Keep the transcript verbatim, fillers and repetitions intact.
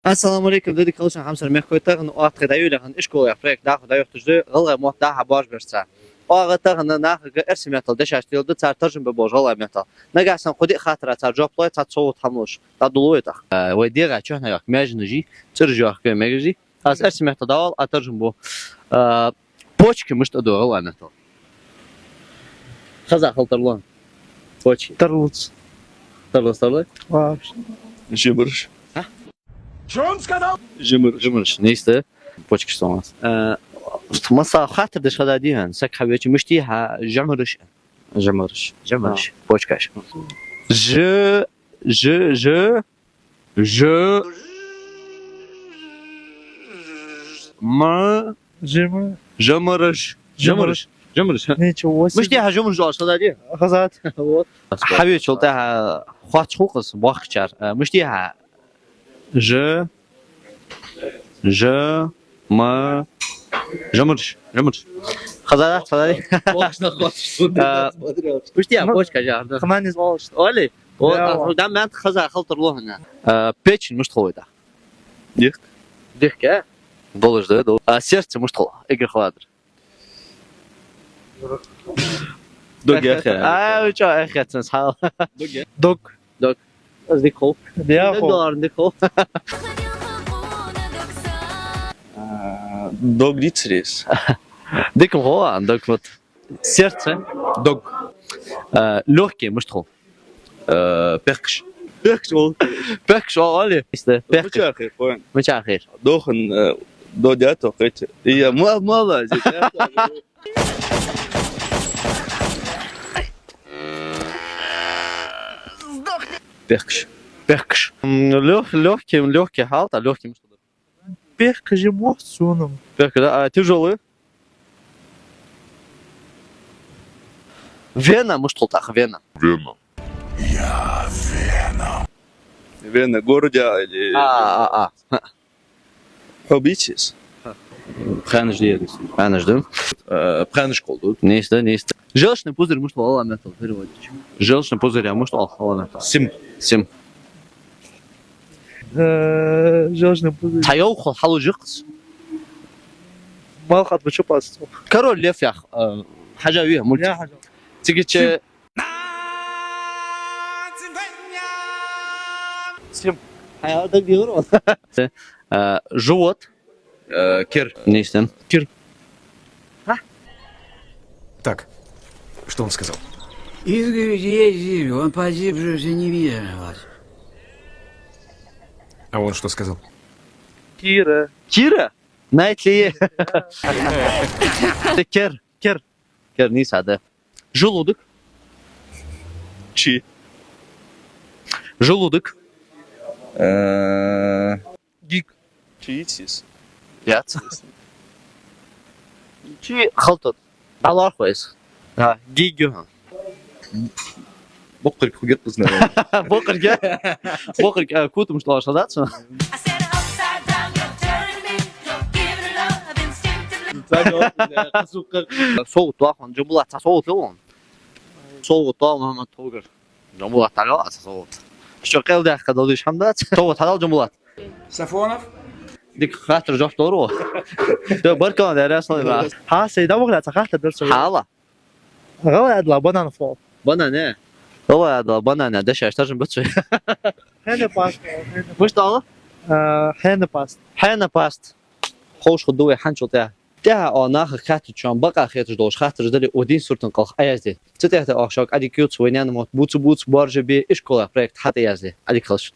Ассаламу Ӏалайкум, дика хийла шун, хьамсара мехкахой. Тахан оаха тхо дӀайолаелхана ишколе проект дӀахо дӀайохийташ да гӀалгӀай мотт дӀа-хьа боаржабер цар. Оаха тахан нахага эрсий меттала дешаш телар да, цар таржам бе болаш гӀалгӀай меттала. Нагахьа санна кхо-диъ хаттара цар жоп лой, цхьацца совгӀат хьалмалуш дӀадуллу вай тӀаккха. Э, вай дегӀа чухьнахьа йохка маьженаш я, цӀераш йохка мегаш я. Аз эрсий меттала дӀаоал, Ӏа таржам бу. Э, почки мишта ду гӀалгӀай меттала? Хеза хила тарлу? Почки. Тарлуц. Тарлуц, тарлуц? Вообще. Жимараш. А? Чё он сказал? Жимараш. Жимараш. Нийса да. Почкаш цунга. Э, масала хаттар деш хезадий хьона, саг хьавеча, мишта я хьа жимараш? Жимараш. Жимараш. А. Почкаш. Ж, ж, ж, ж, м, Жима. Жимараш. Жимараш. Жимараш. Жимараш. Ничего себе. Мишта я хьа жимараш оалаш хезадий? Хезад. Вот. Хьавечул тӀехьа хоатташ хул-кх из боккхачар. Э, мишта я хьа? Ж, ж, ма, жимараш, жимараш. Хезад, хезадий? Боккхача наха хоатташ хул. Э, мишта я, ну, почкаш яхар да. Хьаман из оалаш. Оалий? О, да, а, да, ман хеза хила тарлу хьона. Э, печень мишта хул вай тӀаккха? Дехк. Дехк, а? Долаш да, дол-, а сердце мишта хул? Эггара хала дар. Дог яхе. А, вай чӀоагӀа эхь яц цунца хьал. Дог я? Дог. Дог. Аз дика хов. Дехк. Дог долар дика хов. А, дог дицрес. Дика хов, а, дог вот. Сердце. Дог. А, лёгкие мишта хул? Э, пехкаш. Пехкаш оал. Пехкаш оал, оалий? Иштта, пехкаш. Мичахьа хир, хой? Мичахьа хир? Дохан, э, додя то кхеть. Я, ма-, молодец. Пехкаш. Пехкаш. М, лёг-, лёгкий, лёгкий хьал, тӀа лёгкий мишта хул? Пехкаш мохт суна. Пехкаш, да? А тяжёлый? Вена мишта хул тӀаккха, вена? Вена. Я Вена. Вена город я или... А, а, а. Хьо бийцес? Пхаьнаш да ер. Пхаьнаш да? Э, пхаьнаш кхолду. Нийса да, нийса да. Желчный пузырь мишта хул гӀалгӀай меттала переводить? Желчный пузырь мишта хул гӀалгӀай меттала? Сим. Сим. Э, желчный пузырь. Цхьа йовхал хьалуш я-кх из. Малхат бачу пас. Король Лев яха, э, хьажа вий мультик? Я хьажа. Цига чу... Сим. Сим. Хьай, а, даг дигур. Э, живот. Э, кер. Нийса да. Кер. А? Так, что он сказал? Игорь ездил, он погиб, уже не видел вас. А он что сказал? Кира. Кира? Найтли. Кер, кер. Кер, нийса да. Желудок. Чи? Желудок. Э, гиг. Чи йицис? Яц. Чи халтот. Алархойс. А, гиг ю. Боккхарг ху геттазна. Боккхарг? Боккхарг, а, кутамаш тӀа шадац? СовгӀат доахан Джамбулат, цхьа совгӀат лелон. СовгӀат доал Мухьаммад Тхогар. Джамбулат, дӀалаьлар цхьа совгӀат. Шо къел даьккха далдиш хӀама дац. СовгӀат хьадал, Джамбулат. Сафонов? Дика хаттара жоп лур ву. Баркал, Даьра, салам. Хьа, сай, да вахла цхьа хаттар дар со. Хьала. ГӀалгӀай Ӏаьдала банан фу оал? Банан, э? ГӀалгӀай Ӏаьдала банан, э, дешаш таржам бац вай. Хьенапаст. Мишта оал? Э, хьенапаст. Хьенапаст. Ховш хургда вай хӀанзчул тӀехьа. ТӀехьа оаха нахага хаьттача, шоана бакъахьа хеташ долаш хаттараш дале, укх дийнахьа суртан кӀалха Ӏоязде. Цу тӀехьа оаха шуга Ӏадика ю, цу вай наьна мотт бувца, бувца, боаржабе, ишколе проект хьатӀаязде. Ӏадика хийла шун.